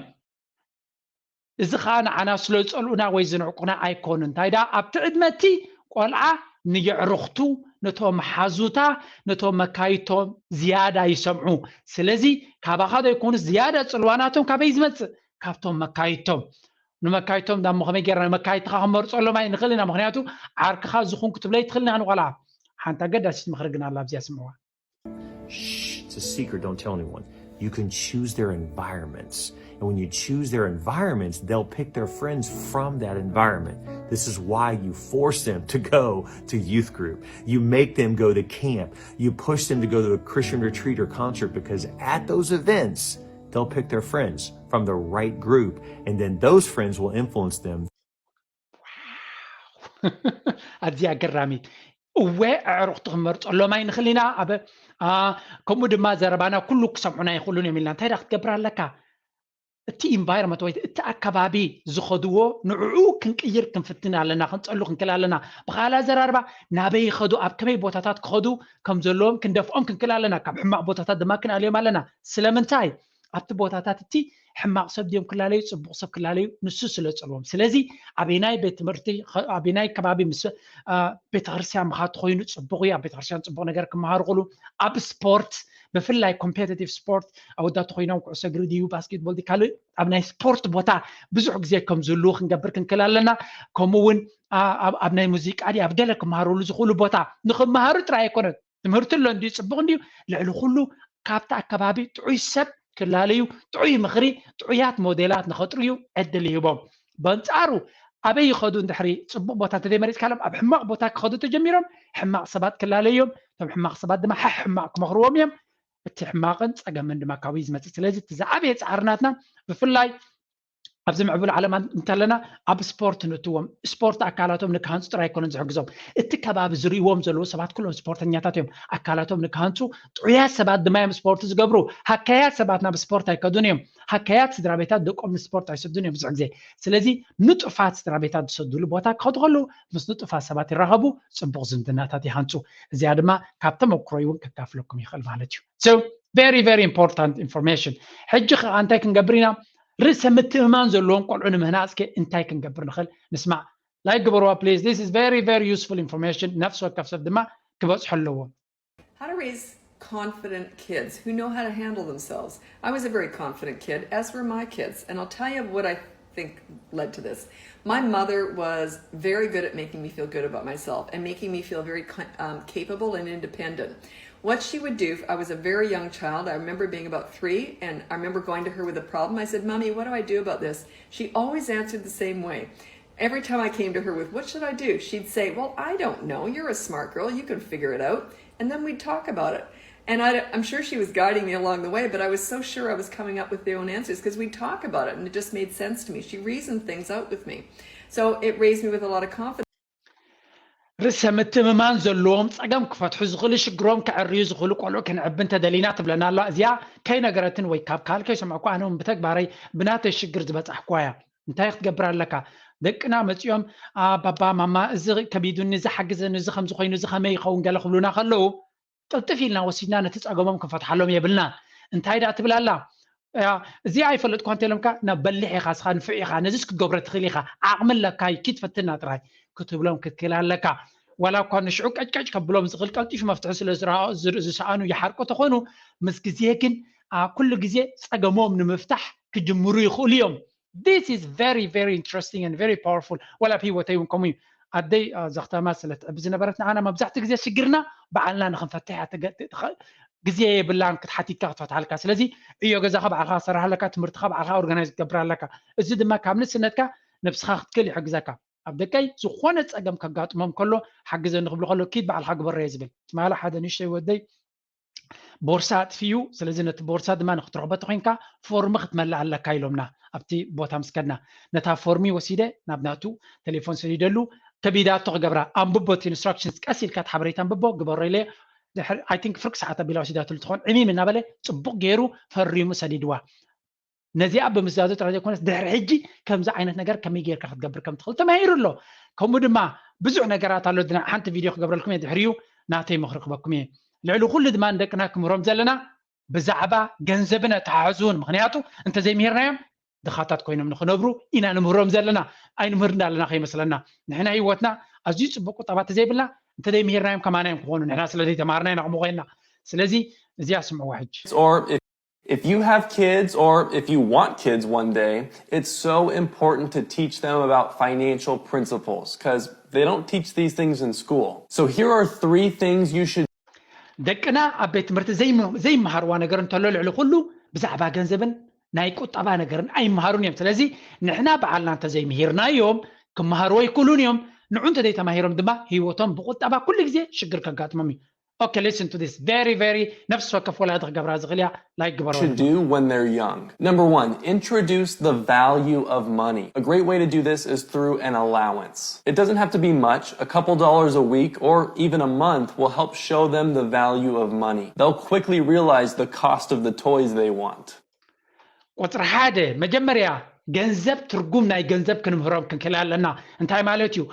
እዚ ኸኣ ንዓና ስለ ዝጸልኡና ወይ ዝንዕቁና ኣይኮኑን። እንታይ ደኣ ኣብቲ ዕድመ እቲ ቆልዓ ንየዕሩኽቱ፣ ነቶም ሓዙታ፣ ነቶም መካይቶም ዝያዳ ይሰምዑ። ስለዚ ካባኻ ዘይኮኑስ ዝያዳ ጽልዋ ናቶም ካበይ ዝመጽእ? ካብቶም መካይቶም። ንመካይቶም ዳሞ ከመይ ጌርና ንመካይትኻ ክንመርጸሎም ኣይንኽእል ኢና። ምኽንያቱ ዓርክኻ ዝኹን ክትብሎ ኣይትኽእልን ኢኻ ንቆልዓ። ሓንቲ ኣገዳሲት ምኽሪ ግን ኣላ ኣብዚኣ ስምዕዋ። Shh, it's a secret, don't tell anyone. You can choose their environments. And when you choose their environments, they'll pick their friends from that environment. This is why you force them to go to youth group. You make them go to camp. You push them to go to a Christian retreat or concert because at those events, they'll pick their friends from the right group, and then those friends will influence them. ኣዝያ ኣገራሚት። እወ ኣዕሩኽቲ ክንመርፀሎም ኣይንኽእል ኢና። ኣብ ከምኡ ድማ ዘረባና ኩሉ ክሰምዑና ይኽእሉን እዮም ኢልና እንታይ ዳ ክትገብር ኣለካ? እቲ ኢንቫይሮመንት ወይ እቲ ኣከባቢ ዝኸድዎ ንዕኡ ክንቅይር ክንፍትን ኣለና፣ ክንፀሉ ክንክእል ኣለና። ብኻልእ ኣዘራርባ ናበይ ይኸዱ፣ ኣብ ከመይ ቦታታት ክኸዱ ከም ዘለዎም ክንደፍኦም ክንክእል ኣለና። ካብ ሕማቕ ቦታታት ድማ ክንኣልዮም ኣለና። ስለምንታይ? ኣብቲ ቦታታት እቲ ሕማቕ ሰብ ድዮም ክላለዩ፣ ፅቡቕ ሰብ ክላለዩ ንሱ ስለ ዝፀልዎም። ስለዚ ኣበይናይ ቤት ትምህርቲ፣ ኣበይናይ ከባቢ ምስ ቤተክርስትያን ምኻድ ተኮይኑ ፅቡቕ እዩ። ኣብ ቤተክርስትያን ፅቡቕ ነገር ክመሃሩ ክእሉ፣ ኣብ ስፖርት ብፍላይ ኮምፔቲቲቭ ስፖርት ኣወዳት ኮይኖም ኩዕሶ እግሪ ድዩ ባስኬትቦል ድዩ ካልእ ኣብ ናይ ስፖርት ቦታ ብዙሕ ግዜ ከም ዝህልዉ ክንገብር ክንክእል ኣለና። ከምኡ እውን ኣብ ናይ ሙዚቃ ድዩ ኣብ ገለ ክመሃረሉ ዝኽእሉ ቦታ ንክመሃሩ ጥራይ ኣይኮነን። ትምህርቲ ኣሎ እንድዩ ፅቡቕ እንድዩ፣ ልዕሊ ኩሉ ካብቲ ኣከባቢ ጥዑይ ሰብ ክላለዩ፣ ጥዑይ ምኽሪ፣ ጥዑያት ሞዴላት ንኸጥርዩ ዕድል ይህቦም። በንጻሩ ኣበይ ይኸዱ እንድሕሪ ፅቡቕ ቦታ እንተዘይመሪፅካሎም ኣብ ሕማቕ ቦታ ክኸዱ ተጀሚሮም ሕማቕ ሰባት ክላለዩ እዮም። እቶም ሕማቕ ሰባት ድማ ሓሕ ሕማቕ ክመኽርዎም እዮም። እቲ ሕማቕን ፀገምን ድማ ካብኡ እዩ ዝመፅእ። ስለዚ እቲ ዝዓበየ ፃዕሪ ናትና ብፍላይ ኣብዚ ምዕቡል ዓለም እንተለና ኣብ ስፖርት ንእትዎም። ስፖርት ኣካላቶም ንክሃንፁ ጥራይ ኣይኮነን ዝሕግዞም፣ እቲ ከባቢ ዝርእዎም ዘለዉ ሰባት ኩሎም ስፖርተኛታት እዮም። ኣካላቶም ንክሃንፁ ጥዑያት ሰባት ድማ እዮም ስፖርት ዝገብሩ። ሃካያት ሰባት ናብ ስፖርት ኣይከዱን እዮም። ሃካያት ስድራ ቤታት ደቆም ንስፖርት ኣይሰዱን እዮም ብዙሕ ግዜ። ስለዚ ንጡፋት ስድራ ቤታት ዝሰዱሉ ቦታ ክኸዱ ከለዉ ምስ ንጡፋት ሰባት ይራኸቡ፣ ፅቡቕ ዝምድናታት ይሃንፁ። እዚኣ ድማ ካብ ተመክሮይ እውን ከካፍለኩም ይኽእል ማለት እዩ። So very very important information። ሕጂ ከዓ እንታይ ክንገብር ኢና? ርእሰ ምትእምማን ዘለዎም ቆልዑ ንምህናፅ ከ እንታይ ክንገብር ንኽእል? ንስማዕ። ላይክ ግበርዋ please. This is very very useful information። ነፍሲ ወከፍ ሰብ ድማ ክበፅሖ ኣለዎ። How to raise confident kids who know how to handle themselves. I was a very confident kid, as were my kids. And I'll tell you what I think led to this. My mother was very good at making me feel good about myself and making me feel very um, capable and independent. What she would do, I was a very young child. I remember being about three, and I remember going to her with a problem. I said, "Mommy, what do I do about this?" She always answered the same way. Every time I came to her with, "What should I do?" she'd say, "Well, I don't know. You're a smart girl. You can figure it out." And then we'd talk about it. And I, am sure she was guiding me along the way, but I was so sure I was coming up with the own answers because we'd talk about it and it just made sense to me. She reasoned things out with me. So it raised me with a lot of confidence. ርእሰ ምትእምማን ዘለዎም፣ ፀገም ክፈትሑ ዝኽእሉ፣ ሽግሮም ከዕርዩ ዝኽእሉ ቆልዑ ክንዕቢ እንተደሊና ትብለና ኣላ። እዚኣ ከይነገረትን ወይ ካብ ካልእ ከይሰማዕኩ ኣነ እውን ብተግባረይ ብናተይ ሽግር ዝበፃሕኩዋ እያ። እንታይ ክትገብር ኣለካ? ደቅና መፂኦም፣ "ኣ፣ ባባ ማማ፣ እዚ ከቢዱኒ፣ እዚ ሓግዘኒ፣ እዚ ከምዚ ኮይኑ፣ እዚ ከመይ ይኸውን?" ገለ ክብሉና ከለዉ ቅልጥፍ ኢልና ወሲድና ነቲ ፀገሞም ክንፈትሓሎም የብልና። እንታይ ደኣ ትብል ኣላ? "ያ፣ እዚ ኣይፈለጥኳ እንተኢሎምካ ናብ በሊሕ ኢኻ፣ እስኻ ንፉዕ ኢኻ፣ ነዚስ ክትገብሮ ትኽእል ኢኻ፣ ዓቕሚ ኣለካ፣ ኪድ ፈትና ጥራይ" ክትብሎም ክትክእል ኣለካ። ዋላ እኳ ንሽዑ ቀጭቀጭ ከብሎም ዝኽእል ቀልጢፉ መፍትሒ ስለ ዝረኣ-፣ ዝር-፣ ዝሰኣኑ ይሓርቁ ተኾኑ፣ ምስ ግዜ ግን፣ ኣ፣ ኩሉ ግዜ ጸገሞም ንምፍታሕ ክጅምሩ ይኽእሉ እዮም። This is very very interesting and very powerful። ዋላ ኣብ ህይወተይ እውን ከምኡ እዩ። ኣደይ፣ ኣ፣ ዘኽተማ ስለ ትዕቢ ዝነበረት ንዓና መብዛሕትኡ ግዜ ሽግርና ባዕልና ንኽንፈትሕ እያ ትገ-፣ ትኸ-፣ ግዜ የብላን ክትሓቲትካ ክትፈትሓልካ። ስለዚ ዕዮ ገዛኻ ባዕልኻ ክትሰርሕ ኣለካ፣ ትምህርትኻ ባዕልኻ ኦርጋናይዝ ክትገብር ኣለካ። እዚ ድማ ካብ ንእስነትካ ነብስኻ ክትክእል ይሕግዘካ። ኣብ ደቀይ ዝኾነ ጸገም ከጋጥሞም ከሎ ሓግዘኒ ክብሉ ከሎ ኪድ ባዕልኻ ግበሮ እየ ዝብል። ትማሊ ሓደ ንእሽተይ ወደይ ቦርሳ ኣጥፊኡ፣ ስለዚ ነቲ ቦርሳ ድማ ንክትረኽቦ ተኾይንካ ፎርም ክትመልእ ኣለካ ኢሎምና ኣብቲ ቦታ ምስ ከድና። ነታ ፎርሚ ወሲደ ናብ ናቱ ቴሌፎን ሰዲደሉ፣ ከቢዳቶ ክገብራ፣ ኣንብቦ እቲ ኢንስትራክሽንስ ቀስ ኢልካ እቲ ሓበሬታ ኣንብቦ ግበሮ ኢለ። ድሕሪ፣ I think፣ ፍርቂ ሰዓት ኣቢላ ወሲዳትሉ ትኾን። ዕሚም እናበለ ጽቡቕ ገይሩ ፈሪሙ ሰዲድዋ። ነዚኣ ብምስዳዱ ጥራይ ዘይኮነስ ድሕሪ ሕጂ ከምዚ ዓይነት ነገር ከመይ ጌርካ ክትገብር ከም ትኽእል ተማሂሩ ኣሎ። ከምኡ ድማ ብዙሕ ነገራት ኣሎ። ድና-፣ ሓንቲ ቪድዮ ክገብረልኩም እየ ድሕሪኡ ናተይ ምኽሪ ክበኩም እየ። ልዕሊ ኩሉ ድማ ንደቅና ክምህሮም ዘለና ብዛዕባ ገንዘብን ኣተሓሕዝኡን። ምኽንያቱ እንተዘይምሂርናዮም ድኻታት ኮይኖም ንኽነብሩ ኢና ንምህሮም ዘለና። ኣይንምህር እንዳለና ከይመስለና። ንሕና ህይወትና ኣዝዩ ጽቡቕ ቁጠባ ተዘይብልና እንተዘይምሂርናዮም ከማና እዮም ክኾኑ። ንሕና ስለ ዘይተማሃርና ኢና ከምኡ ኮይንና። ስለዚ እዚኣ ስምዕዋ ሕጂ። Or if, if you have kids or if you want kids one day, it's so important to teach them about financial principles because they don't teach these things in school. So here are three things you should ደቅና ኣብ ቤት ትምህርቲ ዘይም-፣ ዘይመሃርዋ ነገር እንተሎ ልዕሊ ኩሉ ብዛዕባ ገንዘብን ናይ ቁጠባ ነገርን ኣይመሃሩን እዮም። ስለዚ ንሕና በዓልና እንተዘይምሂርናዮም ክመሃሩ ኣይክእሉን እዮም። ንዑ እንተዘይተማሂሮም ድማ ህይወቶም ብቁጠባ ኩሉ ግዜ ሽግር ከጋጥሞም እዩ። Okay, listen to this. Very very ነፍሲ ወከፍ ወላዲ ክገብራ ዝኽእል እያ። ላይክ ግበሮ። should do when they're young. Number one, introduce the value of money. A great way to do this is through an allowance. It doesn't have to be much. A couple dollars a week or even a month will help show them the value of money. They'll quickly realize the cost of the toys they want. ቁፅሪ ሓደ፣ መጀመርያ ገንዘብ፣ ትርጉም ናይ ገንዘብ ክንምህሮም ክንክእል ኣለና። እንታይ ማለት እዩ?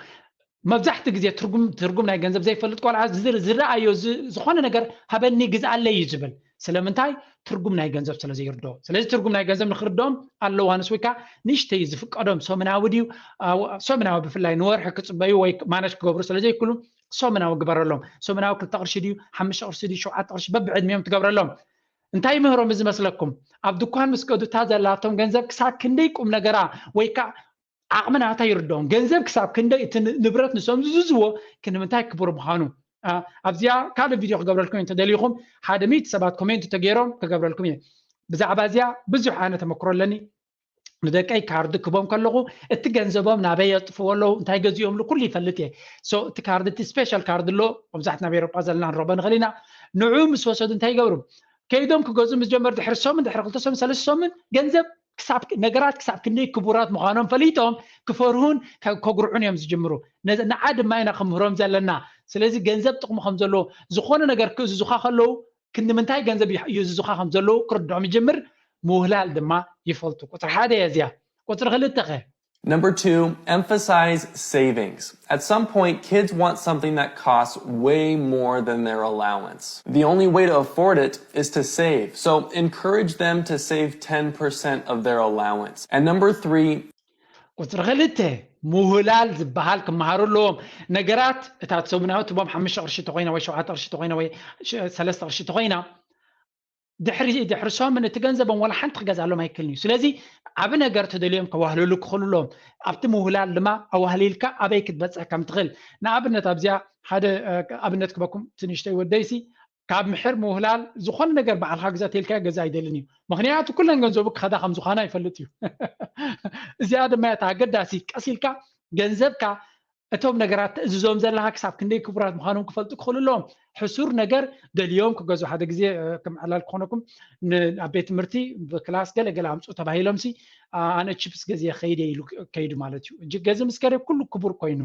መብዛሕትኡ ግዜ ትርጉም፣ ትርጉም ናይ ገንዘብ ዘይፈልጥ ቆልዓ ዝር-፣ ዝረኣዮ ዝ-፣ ዝኾነ ነገር ሃበኒ ግዝኣለይ እዩ ዝብል። ስለምንታይ? ትርጉም ናይ ገንዘብ ስለ ዘይርድኦ። ስለዚ ትርጉም ናይ ገንዘብ ንክርድኦም ኣለዋ ንስ ወይ ከዓ ንእሽተይ ዝፍቀዶም ሰሙናዊ ድዩ፣ አ፣ ሰሙናዊ ብፍላይ ንወርሒ ክፅበዩ ወይ ማነጅ ክገብሩ ስለ ዘይክእሉ ሰሙናዊ ግበረሎም። ሰሙናዊ ክልተ ቅርሺ ድዩ፣ ሓሙሽተ ቅርሺ ድዩ፣ ሸውዓተ ቅርሺ በብዕድሚኦም ትገብረሎም። እንታይ ምህሮም እዚ መስለኩም? ኣብ ድኳን ምስ ከዱ እታ ዘላቶም ገንዘብ ክሳብ ክንደይ ቁም ነገራ ወይ ከዓ ዓቕሚ ናታ ይርድኦም። ገንዘብ ክሳብ ክንደይ እቲ ን-፣ ንብረት ንሶም ዝዝዝዎ ክንምንታይ ክቡር ምዃኑ። ኣ፣ ኣብዚኣ ካልእ ቪድዮ ክገብረልኩም እንተደሊኹም ሓደ ሚእቲ ሰባት ኮሜንት ተገይሮም ክገብረልኩም እየ። ብዛዕባ እዚኣ ብዙሕ ኣነ ተመክሮ ኣለኒ። ንደቀይ ካርድ ክቦም ከለኹ እቲ ገንዘቦም ናበይ የጥፍዎ ኣለዉ፣ እንታይ ገዚኦምሉ ኩሉ ይፈልጥ እየ። So እቲ ካርድ፣ እቲ ስፔሻል ካርድ ኣሎ፣ መብዛሕትና ኣብ ኤሮጳ ዘለና ንረኽቦ ንኽእል ኢና። ንዑ ምስ ወሰዱ እንታይ ይገብሩ? ከይዶም ክገዝኡ ምስ ጀመሩ ድሕሪ ሰሙን፣ ድሕሪ ክልተ ሰሙን፣ ሰለስተ ሰሙን ገንዘብ ክሳብ ነገራት ክሳብ ክንደይ ክቡራት ምዃኖም ፈሊጦም ክፈርሁን ከ- ከጉርዑን እዮም ዝጅምሩ። ነዚ ንዓ ድማ ኢና ክምህሮም ዘለና። ስለዚ ገንዘብ ጥቕሚ ከም ዘለዎ ዝኾነ ነገር ክእዝዙኻ ከለዉ ክንዲ ምንታይ ገንዘብ ይሕ- ይእዝዙኻ ከም ዘለዉ ክርድዖም ይጅምር። ምውህላል ድማ ይፈልጡ። ቁፅሪ ሓደ እያ እዚኣ። ቁፅሪ ክልተ ኸ? Number two, emphasize savings. At some point, kids want something that costs way more than their allowance. The only way to afford it is to save. So encourage them to save ten percent of their allowance. And number three, ቁፅሪ ክልተ ምውህላል ዝበሃል ክመሃሩ ኣለዎም። ነገራት እታ ሰሙናዊ ትቦም ሓሙሽተ ቅርሺ ተኮይና ወይ ሸውዓተ ቅርሺ ተኮይና ወይ ሸ- ሰለስተ ቅርሺ ተኮይና ድሕሪ ድሕሪ ሰሙን እቲ ገንዘቦም ዋላ ሓንቲ ክገዝኣሎም ኣይክእልን እዩ። ስለዚ ዓብ ነገር ተደልዮም ከዋህልሉ ክኽእሉ ኣለዎም። ኣብቲ ምውህላል ድማ ኣዋህሊልካ ኣበይ ክትበፅሕ ከም ትኽእል። ንኣብነት ኣብዚኣ ሓደ እ፣ ኣብነት ክበኩም ትንሽተይ ወደይሲ ካብ ምሕር ምውህላል ዝኾነ ነገር ባዕልካ ግዛ ተልካ ገዛ ኣይደልን እዩ። ምክንያቱ ኩለን ገንዘቡ ክኸዳ ከም ዝኾና ይፈልጥ እዩ። እዚኣ ድማ እታ ኣገዳሲ ቀስ ኢልካ ገንዘብካ እቶም ነገራት ተእዝዞም ዘለካ ክሳብ ክንደይ ክቡራት ምዃኖም ክፈልጡ ክኽእሉ ኣለዎም። ሕሱር ነገር ደልዮም ክገዙ ሓደ ግዜ እ፣ ከም ዕላል ክኾነኩም ን- ኣብ ቤት ትምህርቲ ብክላስ ገለ ገለ ኣምፁ ተባሂሎም ሲ ኣነ ቺፕስ ገዜ ከይደ ኢሉ ከይዱ ማለት እዩ። እጅ ገዚ ምስ ከደ ኩሉ ክቡር ኮይኑ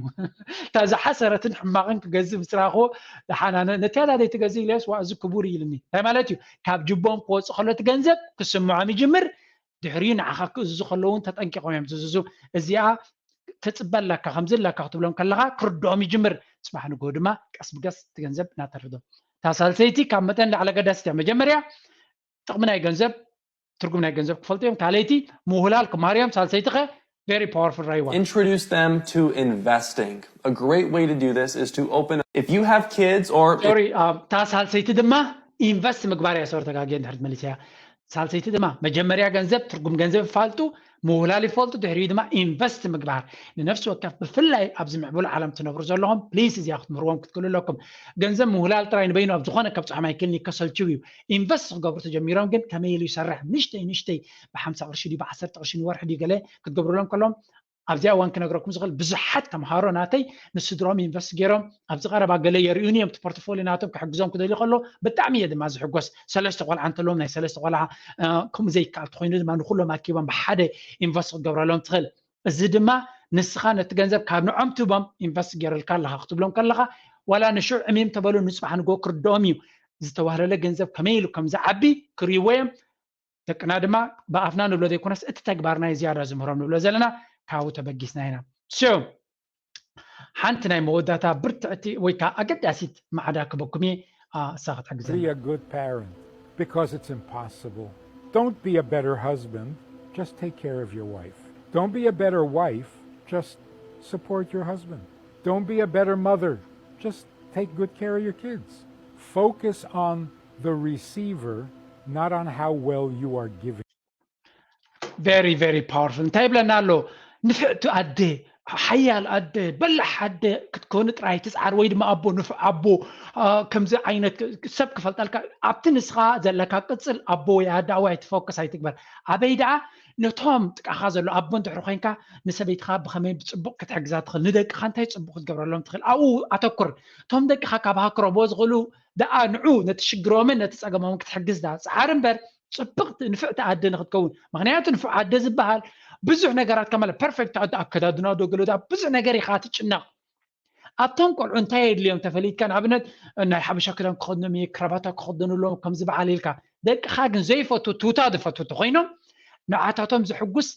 እታ ዝሓሰረትን ሕማቕን ክገዝእ ምስ ረኣኽዎ ደሓን ኣነ ነቲ ያዳደይ ትገዝእ ኢለስ ዋ እዚ ክቡር እዩ ኢልኒ። እንታይ ማለት እዩ? ካብ ጅቦም ክወፅእ ከሎ እቲ ገንዘብ ክስምዖም ይጅምር። ድሕሪኡ ንዓኻ ክእዝዙ ከለዉ እውን ተጠንቂቖም እዮም ዝእዝዙ። እዚኣ ትፅበ ኣለካ ከምዚ ኣለካ ክትብሎም ከለኻ ክርድኦም ይጅምር። ፅባሕ ንግሆ ድማ ቀስ ብቀስ እቲ ገንዘብ እናተርፍዶ እታ ሳልሰይቲ ካብ መጠን ላዕሊ ኣገዳሲት እያ። መጀመርያ ጥቕሚ ናይ ገንዘብ ትርጉም ናይ ገንዘብ ክፈልጡ እዮም። ካልኣይቲ ምውህላል ክማርዮም። ሳልሰይቲ ኸ very powerful ራይዋ introduce them to investing. A great way to do this is to open, if you have kids or ሶሪ እታ ሳልሰይቲ ድማ ኢንቨስት ምግባር እያ። ሶሪ ተጋግየ እንድሕር መሊሰያ። ሳልሰይቲ ድማ መጀመርያ ገንዘብ ትርጉም ገንዘብ ይፋልጡ፣ ምውህላል ይፈልጡ፣ ድሕሪኡ ድማ ኢንቨስት ምግባር። ንነፍሲ ወከፍ ብፍላይ ኣብዚ ምዕቡል ዓለም ትነብሩ ዘለኹም ፕሊስ እዚኣ ክትምህርዎም ክትክእሉ ኣለኩም። ገንዘብ ምውህላል ጥራይ ንበይኑ ኣብ ዝኾነ ከብፅሖም ኣይክእልን እዩ፣ ከሰልችው እዩ። ኢንቨስት ክገብሩ ተጀሚሮም ግን ከመይ ኢሉ ይሰርሕ ንሽተይ ንሽተይ ብሓምሳ ቅርሺ ድዩ ብዓሰርተ ቅርሺ ንወርሒ ድዩ ገለ ክትገብሩሎም ከለዎም ኣብዚ እዋን ክነግረኩም ዝኽእል ብዙሓት ተምሃሮ ናተይ ንስድሮም ኢንቨስት ገይሮም ኣብዚ ቀረባ ገለ የርእዩኒ እዮም። እቲ ፖርትፎሊዮ ናቶም ክሕግዞም ክደልዩ ከሎ ብጣዕሚ እየ ድማ ዝሕጎስ። ሰለስተ ቆልዓ እንተለዎም ናይ ሰለስተ ቆልዓ እ፣ ከምኡ ዘይከኣል ተኮይኑ ድማ ንኩሎም ኣኪቦም ብሓደ ኢንቨስት ክትገብረሎም ትኽእል። እዚ ድማ ንስኻ ነቲ ገንዘብ ካብ ንዖም ትህቦም ኢንቨስት ገይረልካ ኣለኻ ክትብሎም ከለኻ ዋላ ንሽዑ ዕሚም ተበሉ ንፅባሕ ንግሆ ክርድኦም እዩ። ዝተዋህለለ ገንዘብ ከመይ ኢሉ ከም ዝዓቢ ክርእይዎ እዮም። ደቅና ድማ ብኣፍና ንብሎ ዘይኮነስ እቲ ተግባርና እዩ ዝያዳ ዝምህሮም ንብሎ ዘለና ካብኡ ተበጊስና ኢና። So ሓንቲ ናይ መወዳእታ ብርትዕቲ ወይ ከዓ ኣገዳሲት ማዕዳ ክበኩም እየ። አ፣ እሳ ክትሕግዘና Be a good parent because it's impossible. Don't be a better husband, just take care of your wife. Don't be a better wife, just support your husband. Don't be a better mother, just take good care of your kids. Focus on the receiver, not on how well you are giving. Very very powerful እንታይ ይብለና ኣሎ? ንፍዕቲ ኣደ፣ ሓያል ኣደ፣ በላሕ ኣደ ክትኮኒ ጥራይ ትፅዓር ወይ ድማ ኣቦ ንፉዕ ኣቦ አ፣ ከምዚ ዓይነት ሰብ ክፈልጠልካ ኣብቲ ንስኻ ዘለካ ቅፅል ኣቦ ወይ ኣደ ኣዋይ ትፎከስ ኣይትግበር። ኣበይ ደኣ ነቶም ጥቃኻ ዘሎ ኣቦ እንድሕር ኮይንካ ንሰበይትኻ ብኸመይ ብፅቡቅ ክትሕግዛ ትኽእል ንደቅኻ እንታይ ፅቡቅ ክትገብረሎም ትኽእል ኣብኡ ኣተኩር። እቶም ደቅኻ ካብ ሃክረቦ ዝኽእሉ ደኣ ንዑ ነቲ ሽግሮምን ነቲ ፀገሞምን ክትሕግዝ ደኣ ፀዓር እምበር ፅብቕቲ ንፍዕቲ ኣደ ንክትከውን። ምክንያቱ ንፉዕ ኣደ ዝበሃል ብዙሕ ነገራት ከማለ ፐርፌክት ኣደ ኣከዳድና ዶ ገለ ዳ ብዙሕ ነገር ኢኻ ትጭነቕ። ኣብቶም ቆልዑ እንታይ የድልዮም ተፈሊጥካ ንኣብነት ናይ ሓበሻ ክዳን ክኸድኖም እየ ክራባታ ክኸደኑ ኣለዎም ከምዚ በዓል ኢልካ ደቅኻ ግን ዘይፈቱ ቱታ ዝፈቱ ተኮይኖም ንዓታቶም ዝሕጉስ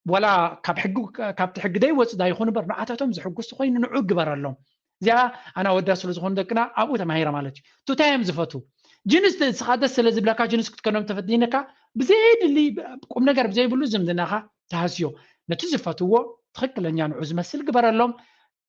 ወላ ካብ ሕጊ ካብቲ ሕጊ ደይወፅእ ዳ ይኹን እምበር ንዓታቶም ዝሕጉስ ተኮይኑ ንዑ ግበረሎም። እዚኣ ኣና ወዳ ስለ ዝኾኑ ደቅና ኣብኡ ተማሂረ ማለት እዩ። ቱታ እዮም ዝፈቱ። ጅንስ ንስኻ ደስ ስለ ዝብለካ ጅንስ ክትከኖም ተፈዲነካ ብዘየድሊ ቁም ነገር ብዘይብሉ ዝምድናኻ ተሃስዮ። ነቲ ዝፈትዎ ትኽክለኛ ንዑ ዝመስል ግበረሎም።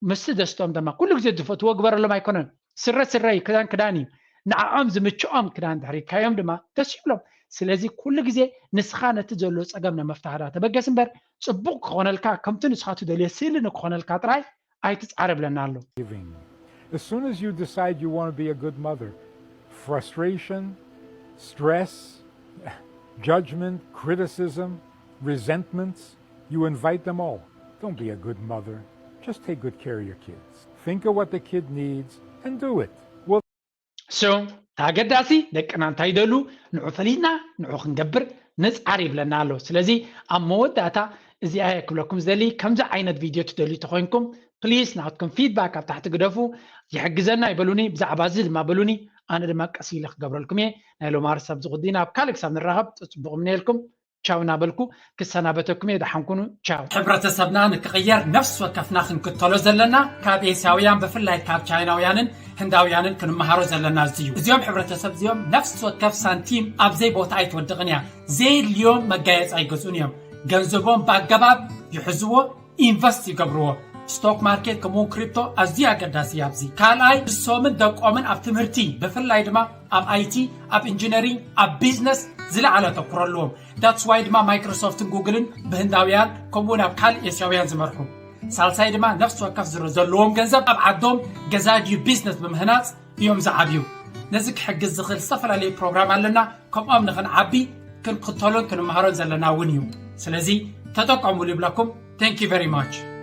ምስቲ ደስቶም ድማ ኩሉ ግዜ ዝፈትዎ ግበረሎም ኣይኮነን። ስረ ስረ እዩ፣ ክዳን ክዳን እዩ። ንዓኦም ዝምችኦም ክዳን ድሕሪካዮም ድማ ደስ ይብሎም። ስለዚ ኩሉ ግዜ ንስኻ ነቲ ዘሎ ፀገም ንምፍታሕ ዳ ተበገስ እምበር ፅቡቕ ክኾነልካ ከምቲ ንስኻ ትደልዮ ስእሊ ንክኾነልካ ጥራይ ኣይትፃረ ብለና ኣሎ። Giving. As soon as you decide you want to be a good mother, frustration, stress, judgment, criticism, resentments, you invite them all. Don't be a good mother. Just take good care of your kids. Think of what the kid needs and do it. Well, So ኣገዳሲ ደቅና እንታይ ይደሉ ንዑ ፈሊጥና ንዑ ክንገብር ንፅዓር ይብለና ኣሎ። ስለዚ ኣብ መወዳእታ እዚኣ እየ ክብለኩም ዝደሊ። ከምዚ ዓይነት ቪድዮ ትደልዩ ተኮይንኩም ፕሊስ ናትኩም ፊድባክ ኣብ ታሕቲ ግደፉ። ይሕግዘና ይበሉኒ፣ ብዛዕባ እዚ ድማ በሉኒ። ኣነ ድማ ቀስ ኢለ ክገብረልኩም እየ። ናይ ሎማር ሰብ ዝኹዲ ናብ ካልእ ክሳብ ንራኸብ ጽቡቕ እምነየልኩም። ቻው እናበልኩ ክሰናበተኩም እየ። ደሓን ኩኑ። ቻው። ሕብረተሰብና ንክቕየር ነፍሲ ወከፍና ክንክተሎ ዘለና ካብ ኤስያውያን ብፍላይ ካብ ቻይናውያንን ህንዳውያንን ክንመሃሮ ዘለና እዚ እዩ። እዚኦም ሕብረተሰብ እዚኦም ነፍሲ ወከፍ ሳንቲም ኣብ ዘይቦታ ኣይትወድቕን እያ። ዘየድልዮም መጋየፂ ኣይገዝኡን እዮም። ገንዘቦም ብኣገባብ ይሕዝዎ፣ ኢንቨስት ይገብርዎ። ስቶክ ማርኬት ከምኡውን ክሪፕቶ ኣዝዩ ኣገዳሲ እዩ ኣብዚ። ካልኣይ ንሶምን ደቆምን ኣብ ትምህርቲ ብፍላይ ድማ ኣብ ኣይቲ፣ ኣብ ኢንጂነሪንግ፣ ኣብ ቢዝነስ ዝለዓለ ኣተኩሮ ኣለዎም። ዳትስ ዋይ ድማ ማይክሮሶፍትን ጉግልን ብህንዳውያን ከምኡውን ኣብ ካልእ ኤስያውያን ዝመርሑ። ሳልሳይ ድማ ነፍሲ ወከፍ ዝረ ዘለዎም ገንዘብ ኣብ ዓዶም ገዛ ድዩ ቢዝነስ ብምህናፅ እዮም ዝዓብዩ። ነዚ ክሕግዝ ዝኽእል ዝተፈላለዩ ፕሮግራም ኣለና። ከምኦም ንኽንዓቢ ክንክተሎን ክንመሃሮን ዘለና እውን እዩ። ስለዚ ተጠቀሙሉ ይብለኩም። Thank you very much።